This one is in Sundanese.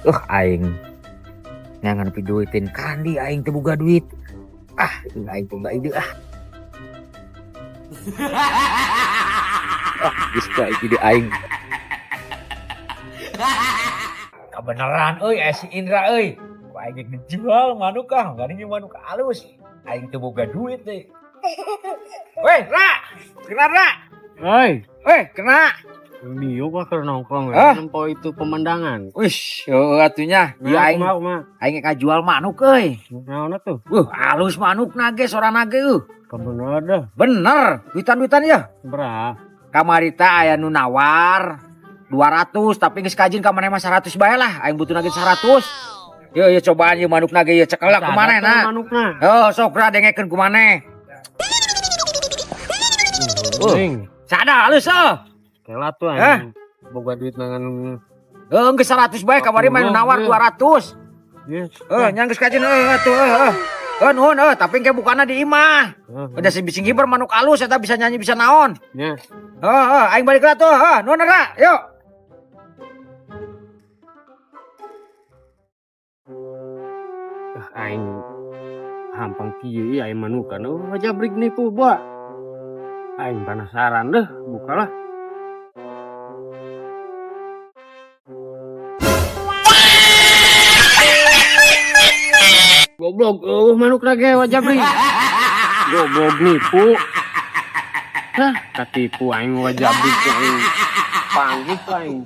Aing ngangan piduitin kandi aing teu boga duit. Ah, aing teu boga ide ah. Ah, geus bae ide aing. Kebenaran euy aya si Indra euy. Ku aing geus ngejual manuk ah, geuning manuk alus. Aing teu boga duit deui. Weh, Ra. Kena, Ra. Hei, Weh, kena. Bio mah keur nongkrong Ah. ya, nempo itu pemandangan. Wih, heueuh atunya. Ieu Nah, aing kumaha kumaha? aing kajual manuk euy. Naon atuh? Alus manukna ge sorana ge euy. Kebener dah. Bener, duitan-duitan ya. Berapa? Kamari teh aya nu nawar 200 tapi geus kajin ka maneh mah 100 bae lah. Aing butuh ge 100. Yo yo cobaan ieu manukna ge ieu cekel lah ku maneh na. Manukna. Oh, sok ra dengekeun ku maneh. Ning, Sada halus oh. kela tuh Hah? aing. Boga duit nangan. Heuh, geus 100 bae kamari mah nu nawar 200. Yes. Heuh, nya geus kajin heuh atuh heuh. Heuh nuhun heuh, tapi engke bukana di imah. Udah si bising hiber manuk alus eta bisa nyanyi bisa naon. Nya. Heuh, heuh, aing balik lah tuh. Heuh, nuhun Ra. Yuk. Ah, aing hampang kieu ieu aing manukan. Oh, jabrik nipu buah. Aing penasaran deh, bukalah. Goblok, eueuh manukna ge wajabrik. Goblok nipu. Hah, katipu aing wajabrik aing. Panggih aing.